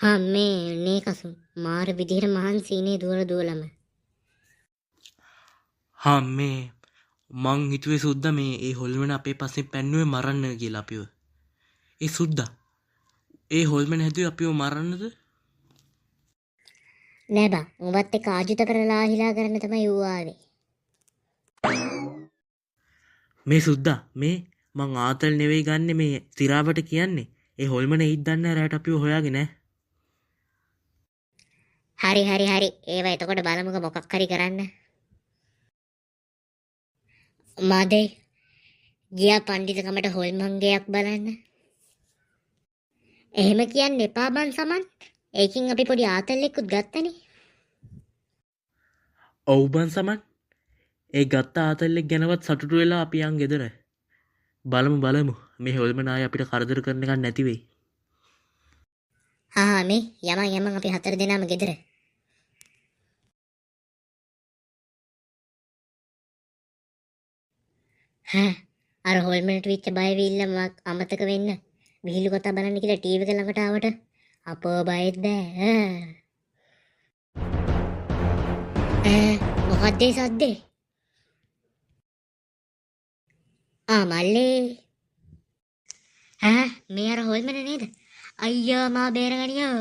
හා මේ නේ කසුන් මාර විදිහට මහන්සිනේ දුවල දුවලම. හා මේ මං හිතුවේ සුද්දා මේ ඒ හොල්මන අපේ පස්සෙන් පැන්නුවේ මරන්න කියලා අපිව. ඒ සුද්දා ඒ හොල්මන හැදුවේ අපිව මරන්නද? නෑ බං, උඹත් එක්ක ආජුත කරලා හිලා කරන්න තමයි ඌ ආවේ. මේ සුද්දා මේ මං ආතල් නෙවෙයි ගන්නෙ මේ සිරාවට කියන්නේ. ඒ හොල්මන එයිද දන්නේ නැහැ රැට අපිව හොයාගෙන ඈ. හරි හරි හරි. ඒවා එතකොට බලමුකෝ මොකක් හරි කරන්න. මදේ ගියා පණ්ඩිතකමට හොල්මන්ගේයක් බලන්න. එහෙම කියන්න එපා බං සමන්. ඒකින් අපි පොඩි ආතල් එක්කුත් ගත්තනේ. ඔව් බං සමන්. ඒ ගත්ත ආතල් එක් ගැනවත් සතුටු වෙලා අපි යන් ගෙදර. බලමු බලමු මේ හොල්මන ආයේ අපිට කරදර කරන එකක් නැති වෙයි. හා හා මේ යමන් යමන් අපි හතර දෙනාම ගෙදර. හා අර හොල්මනට වෙච්ච බය විල්ල මක් අමතක වෙන්න විහිළු කතා බලන්න කියලා ටීවී එක ළඟට ආවට අපෝ බයෙත් බෑ. ඈ මොකද්ද ඒ සද්දේ? ආ මල්ලේ. ඈ මේ අර හොල්මන නේද? අයියෝ මා බේරගනියෝ.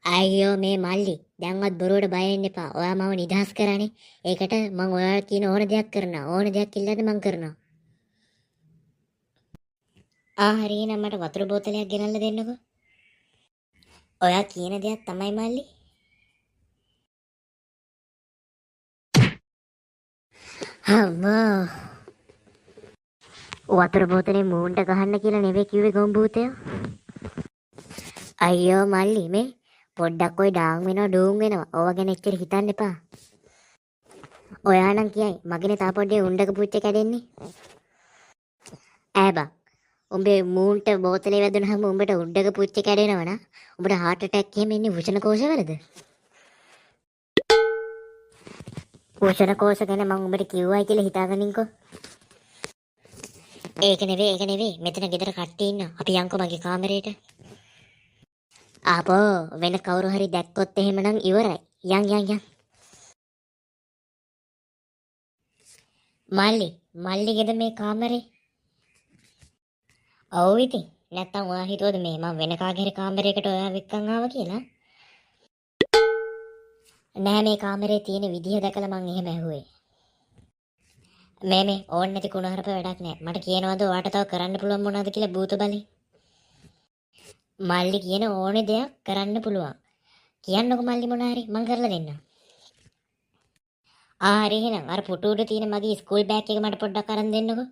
අයියෝ මේ මල්ලි දැන්වත් බොරුවට බය වෙන්න එපා. ඔයා මාව නිදහස් කරානේ. ඒකට මං ඔයා කියන ඕන දෙයක් කරනවා. ඕන දෙයක් ඉල්ලන්න මං කරනවා. ආ හරි එහෙනම් මට වතුර බෝතලයක් ගෙනල්ලා දෙන්නකෝ. ඔයා කියන දෙයක් තමයි මල්ලි. අම්මෝ වතුර බෝතලේ මූන්ට ගහන්න කියලා නෙවෙයි කිව්වේ ගොන් භූතයෝ. අයියෝ මල්ලි මේ පොඩ්ඩක් ඔය ඩාන් වෙනවා ඩූන් වෙනවා. ඕවා ගැන එච්චර හිතන්න එපා. ඔයා නම් කියයි මගේනේ තා පොඩ්ඩේ උණ්ඩක පුච්ච කැඩෙන්නේ. ඈ බං උඹේ මූන්ට බෝතලේ වැදුනහම උඹට උණ්ඩක පුච්ච කැඩෙනවා නම් උඹට හાર્ට් ඇටැක් එහෙම එන්නේ වෘෂණ කෝෂවලද? වෘෂණ කෝෂ ගැන මං උඹට කිව්වයි කියලා හිතාගනින්කෝ. ඒක නෙවෙයි ඒක නෙවෙයි මෙතන ගෙදර කට්ටිය ඉන්නවා. අපි යන්කෝ මගේ කාමරේට. ආපෝ වෙන කවුරු හරි දැක්කොත් එහෙමනම් ඉවරයි. යන් යන් යන්. මල්ලි මල්ලිගෙද මේ කාමරේ? ඔව් ඉතින් නැත්තම් ඔයා හිතුවද මේ මං වෙන කාගේ හරි කාමරයකට ඔයා එක්කන් ආවා කියලා? නෑ මේ කාමරේ තියෙන විදිහ දැකලා මං එහෙම ඇහුවේ. මේ මේ ඕන් නැති කුණහරුප වැඩක් නෑ. මට කියනවද ඔයාට තව කරන්න පුළුවන් මොනවද කියලා භූත බලේ? මල්ලි කියන ඕනේ දෙයක් කරන්න පුළුවන්. කියන්නකෝ මල්ලි මොන හරි මං කරලා දෙන්නම්. ආ හරි එහෙනම් අර පුටු උඩ තියෙන මගේ ස්කූල් බෑග් එක මට පොඩ්ඩක් අරන් දෙන්නකෝ.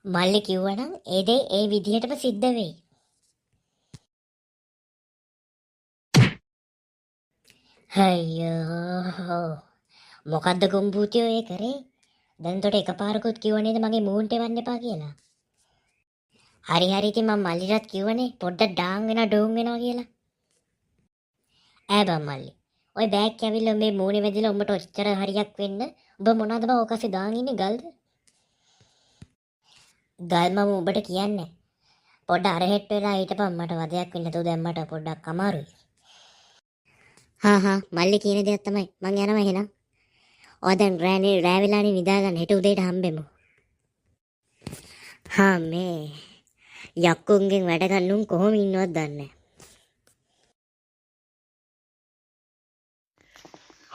මල්ලි කිව්වනම් ඒ දේ ඒ විදිහටම සිද්ධ වෙයි. අයියෝ මොකද්ද ගොන් භූතයෝ ඒ කරේ? දැන් තොට එකපාරකුත් කිව්ව නේද මගේ මූන්ට එවන්න එපා කියලා. හරි හරි ඉතින් මං මල්ලිටත් කිව්වනේ පොඩ්ඩක් ඩාන් වෙනවා ඩූන් වෙනවා කියලා. ඈ බං මල්ලි ඔය බෑග් ඇවිල්ලා උඹේ මූණේ වැදිලා උඹට ඔච්චර හරියක් වෙන්න උඹ මොනවද බං ඔක අස්සේ දාන් ඉන්නේ ගල්ද? ගල් මම උඹට කියන්නේ පොඩ්ඩ අර හෙට්ට වෙලා හිටපන් මට වදයක් වෙන්න නැතුව දැන් මට පොඩ්ඩක් අමාරුයි. හා හා මල්ලි කියන දෙයක් තමයි මං යනවා එහෙනම්. ඔයා දැන් රෑනේ රෑ වෙලානේ නිදා ගන්න හෙට උදේට හම්බෙමු. හා මේ යක්කුන්ගෙන් වැඩ ගන්න උන් කොහොම ඉන්නවද දන්නේ නැහැ.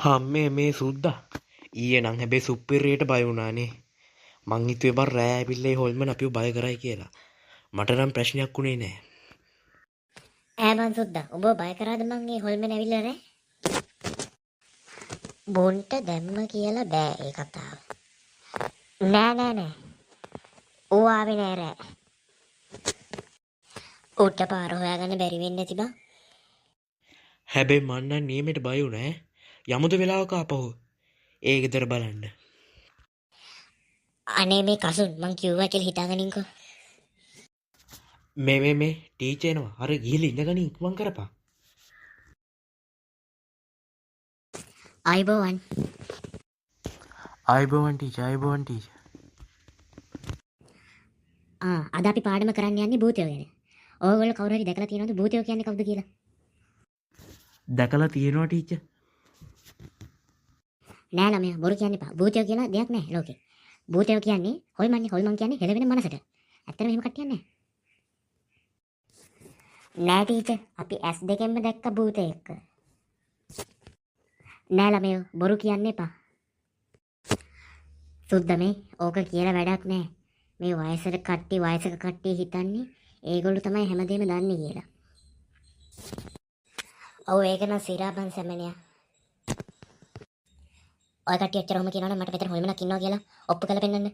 හා මේ මේ සුද්දා ඊයේ නම් හැබැයි සුප්පිරියට බය වුණානේ. මං හිතුවේ බං රෑ ඇවිල්ලා ඒ හොල්මන අපිව බය කරයි කියලා. මට නම් ප්‍රශ්නයක් වුණේ නෑ. ඈ බං සුද්දා උඹව බය කරාද මං ඒ හොල්මන ඇවිල්ලා රෑ? බොන්ට දැම්ම කියලා බෑ ඒ කතාව. නෑ නෑ නෑ. ඌ ආවේ නෑ රෑ. ඌට පාර හොයාගන්න බැරි වෙන්නේ නැති බං. හැබැයි මං නම් නියමෙට බය වුණා ඈ. යමුද වෙලාවක ආපහු ඒ ගෙදර බලන්න. අනේ මේ කසුන් මං කිව්වා කියලා හිතාගනින්කෝ. මේ මේ මේ ටීචර් එනවා. අර ගිහලා ඉඳගනින් ඉක්මන් කරපන්. ආයුබෝවන්. ආයුබෝවන් ටීචර් ආයුබෝවන් ටීචර්. ආ අද අපි පාඩම කරන්න යන්නේ භූතයෝ ගැන. ඔයගොල්ලෝ කවුරු හරි දැකලා තියෙනවද භූතයෝ කියන්නේ කවුද කියලා? දැකලා තියෙනවා ටීචර්. නෑ ළමයා, බොරු කියන්න එපා. භූතයෝ කියලා දෙයක් නෑ ලෝකේ. භූතයෝ කියන්නේ හොල්මන්නේ. හොල්මන් කියන්නේ හෙලවෙන මනසට. ඇත්තටම එහෙම කට්ටියක් නෑ. නෑ ටීචර්, අපි ඇස් දෙකෙන්ම දැක්ක භූතයෙක්. නෑ ළමයෝ, බොරු කියන්න එපා. සුද්ද මේ ඕක කියලා වැඩක් නෑ. මේ වයසට කට්ටිය, වයසක කට්ටිය හිතන්නේ ඒගොල්ලෝ තමයි හැමදේම දන්නේ කියලා. ඔව්, ඒක නම් සිරාබන් සැමනියා. ඔය කට්ටිය ඔච්චර ඔහොම කියනවනම් මට මෙතන හොල්මනක් ඉන්නවා කියලා ඔප්පු කරලා පෙන්නන්න.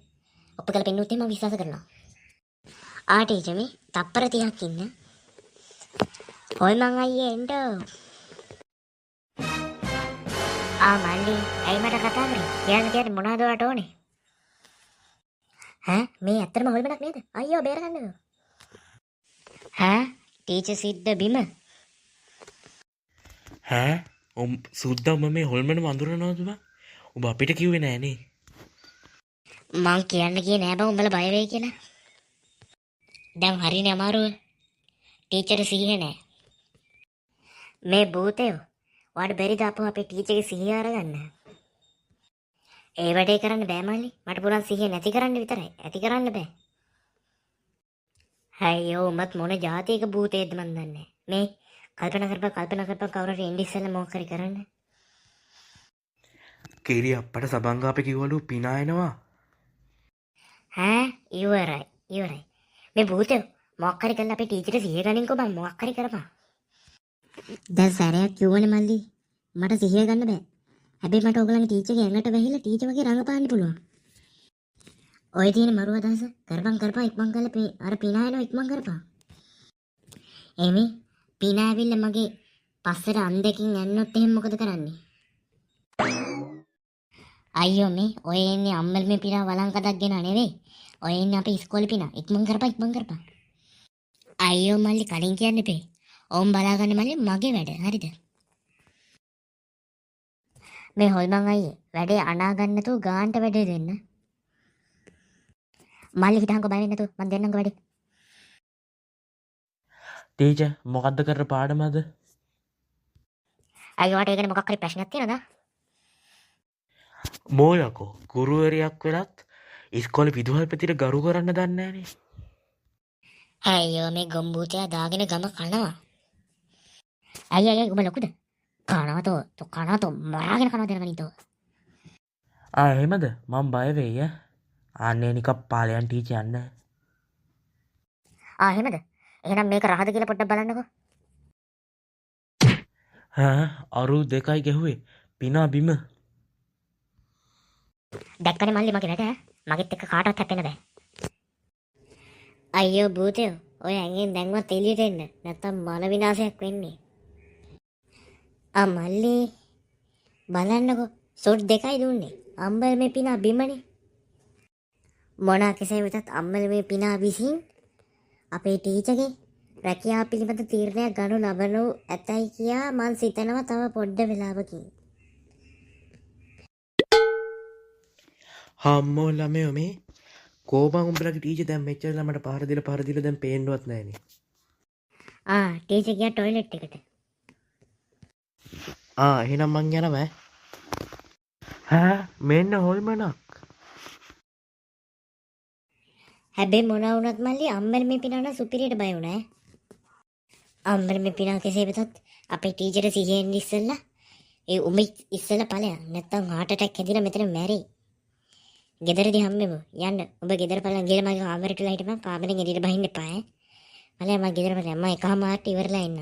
ඔප්පු කරලා පෙන්නුවොත් එහෙම මම විශ්වාස කරනවා. ආ ටීචර්, මේ තප්පර 30ක් ඉන්න. හොල්මන් අයියේ එන්න. ආ මල්ලි, ඇයි මට කතා කරේ? කියන්න කියන්න මොනවද ඔයාට ඕනේ? ඈ, මේ ඇත්තටම හොල්මනක් නේද? අයියෝ බේරගන්නකෝ. ඈ, ටීචර් සිද්ද බිම. ඈ, උම් සුද්දා, උඹ මේ හොල්මන වඳුරනවද බං? උඹ අපිට කිව්වේ නෑනේ. මං කියන්න ගියේ නෑ බං උඹලා බය වෙයි කියලා. දැන් හරිනේ අමාරුව. ටීචර් සිහිය නෑ. මේ භූතයෝ, ඔයාට බැරිද අපෝ අපේ ටීචර්ගේ සිහිය අරගන්න? ඒ වැඩේ කරන්න බෑ මල්ලි. මට පුළුවන් සිහිය නැති කරන්න විතරයි. ඇති කරන්න බෑ. අයියෝ, උඹත් මොන ජාතියක භූතයක්ද මන් දන්නේ. මේ කල්පනා කරපන්, කල්පනා කරපන්, කවුරු හරි එන්න ඉස්සෙල්ලා මොකක් හරි කරන්න. කිරි අප්පට සබන් ගාපේ කිව්වලු පිනා එනවා. ඈ, ඉවරයි ඉවරයි. මේ භූතයෝ, මොකක් හරි කරලා අපේ ටීචර්ට සිහිය ගනින්කෝ බං, මොකක් හරි කරපන්. දැන් සැරයක් කිව්වනේ මල්ලි, මට සිහිය ගන්න බෑ. හැබැයි මට ඔයගොල්ලන්ගේ ටීචර්ගේ ඇඟට වැහිලා ටීචර් වගේ රඟපාන්න පුළුවන්. ඔය තියෙන මරු අදහස. කරපන් කරපන්, ඉක්මන් කරලා අර පිනා එනවා, ඉක්මන් කරපන්. එමේ පිනා ඇවිල්ලා මගේ පස්සට අන් දෙකින් ඇන්නොත් එහෙම මොකද කරන්නේ? අයියෝ, මේ ඔය එන්නේ අම්මල් මේ පිනා වළං කඩක් ගෙන නෙවෙයි. ඔය එන්නේ අපේ ඉස්කෝලේ පිනා. ඉක්මන් කරපන් ඉක්මන් කරපන්. අයියෝ මල්ලි, කලින් කියන්න එපේ. ඕම් බලාගන්න මල්ලි, මගේ වැඩ. හරිද? මේ හොල්මන් අයියේ වැඩේ අනා ගන්න නැතුව ගාන්ට වැඩේ දෙන්න. මල්ලි හිටහන්කෝ, බය වෙන්නේ නැතුව මං දෙන්නම්කෝ වැඩේ. ටීචර්, මොකද්ද කරන පාඩමද? අයියෝ, ඔයාට ඒ ගැන මොකක් හරි ප්‍රශ්නයක් තියෙනවද? මෝ යකෝ, ගුරුවරියක් වෙලත් ඉස්කෝලේ විදුහල්පතිට ගරු කරන්න දන්නේ නෑනේ. අයියෝ, මේ ගොම්බූතයා දාගෙන ගම කනවා. අයිය අයිය, උඹ ලොකුද? කනවා තෝ, තෝ කනවා තෝ, මරාගෙන කනවා දෙනවනින් තෝ. ආ එහෙමද? මං බය වෙයි ඈ. අනේ නිකන් පාලයන් ටීචර් යන්න. ආ එහෙමද? එහෙනම් මේක රහද කියලා පොඩ්ඩක් බලන්නකෝ. ඈ, අරු දෙකයි ගැහුවේ. පිනා බිම. දැක්කනේ මල්ලි මගේ වැඩ, ඈ? මගෙත් එක්ක කාටවත් හැප්පෙන්න බෑ. අයියෝ භූතයෝ, ඔය ඇඟෙන් දැන්වත් එළියට එන්න. නැත්තම් මල විනාශයක් වෙන්නේ. ආ මල්ලි, බලන්නකෝ, සොට් දෙකයි දුන්නේ. අම්බල මේ පිනා බිමනේ. මොනා කෙසේ වෙතත් අම්බල මේ පිනා විසින් අපේ ටීචර්ගේ රැකියාව පිළිබඳ තීරණයක් ගනු ලබනු ඇතැයි කියා මං සිතනවා තව පොඩ්ඩ වෙලාවකින්. හම්මෝ ළමයෝ, මේ කෝබන් උඹලගේ ටීචර් දැන් මෙච්චර ළමට පාර දීලා පාර දීලා දැන් පේන්නවත් නෑනේ. ආ ටීචර් ගියා ටොයිලට් එකට. ආ එහෙනම් මං යනවා ඈ. ඈ, මෙන්න හොල්මනක්. හැබැයි මොනවා වුණත් මල්ලි, අම්මල මේ පිනා නම් සුපිරියට බය වුණා ඈ. අම්මල මේ පිනා කෙසේ වෙතත් අපේ ටීචර් සිහියෙන් එන්න ඉස්සෙල්ලා ඒ උඹ ඉස්සෙල්ලා ඵලයන්. නැත්තම් හાર્ට් ඇටැක් හැදිලා මෙතන මැරෙයි. ගෙදරදී හම්බෙමු. යන්න. උඹ ගෙදර ඵලයන් ගිහලා මගේ කාමරේට වෙලා හිටපන්. කාමරෙන් එළියට බහින්න එපා ඈ. ඵලයන්, මම ගෙදර ඵලයන්. මම එකහමාරට ඉවරලා එන්න.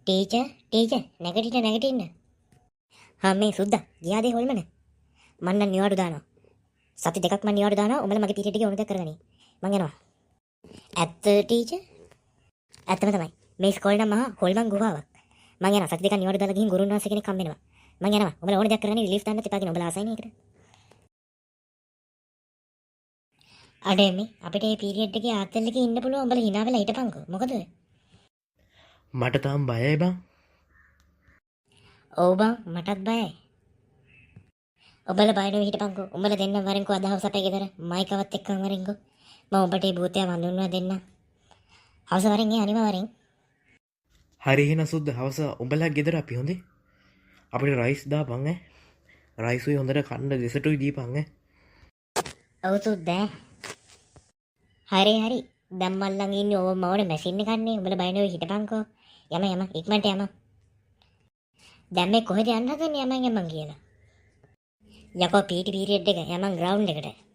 ටීචර් ටීචර්, නැගිටින්න නැගිටින්න. හා මේ සුද්දා, ගියාද ඒ හොල්මන? මං නම් නිවාඩු දානවා. සති දෙකක් මං නිවාඩු දානවා. උඹලා මගේ පීරියඩ් එකේ ඕන දෙයක් කරගනි. මං යනවා. ඇත්ත ටීචර්? ඇත්තම තමයි. මේ ඉස්කෝලේ නම් මහා හොල්මන් ගුහාවක්. මං යනවා. සති දෙකක් නිවාඩු දාලා ගිහින් ගුරුන් වහන්සේ කෙනෙක් හම්බ වෙනවා. මං යනවා. උඹලා ඕන දෙයක් කරගනි, රිලීෆ් දාන්නත් එපා කියන උඹලා ආසයිනේ ඒකට. අඩේ මේ අපිට මේ පීරියඩ් එකේ ආතල් එකේ ඉන්න පුළුවන්, උඹලා හිනා වෙලා හිටපන්කෝ. මොකද? මට තාම බයයි බං. ඔව් බං, මටත් බයයි. ඔබලා බය නොවී හිටපන්කෝ. උඹලා දෙන්නම් වරෙන්කෝ අද හවස අපේ ගෙදර. මයිකවත් එක්කන් වරෙන්කෝ. මම උඹට ඒ භූතයා හඳුන්වා දෙන්නම්. හවස වරෙන් ඒ අනිවාර්යෙන්. හරි එහෙනම් සුද්ද, හවස උඹලා ගෙදර අපි හොඳේ. අපිට රයිස් දාපන් ඈ. රයිසුයි හොඳට කන්න දෙසටුයි දීපන් ඈ. ඔව් සුද්ද ඈ. හරි හරි. දැන් මල් ළඟ ඉන්නේ ඕව මවන මැෂින් එකක් නේ. උඹලා බය නොවී හිටපන්කෝ. යම යම ඉක්මනට යම. දැන් මේ කොහෙද යන්න හදන්නේ යමන් යමන් කියලා. යකෝ පීටි පීරියඩ් එක යමන් ග්‍රවුන්ඩ් එකට.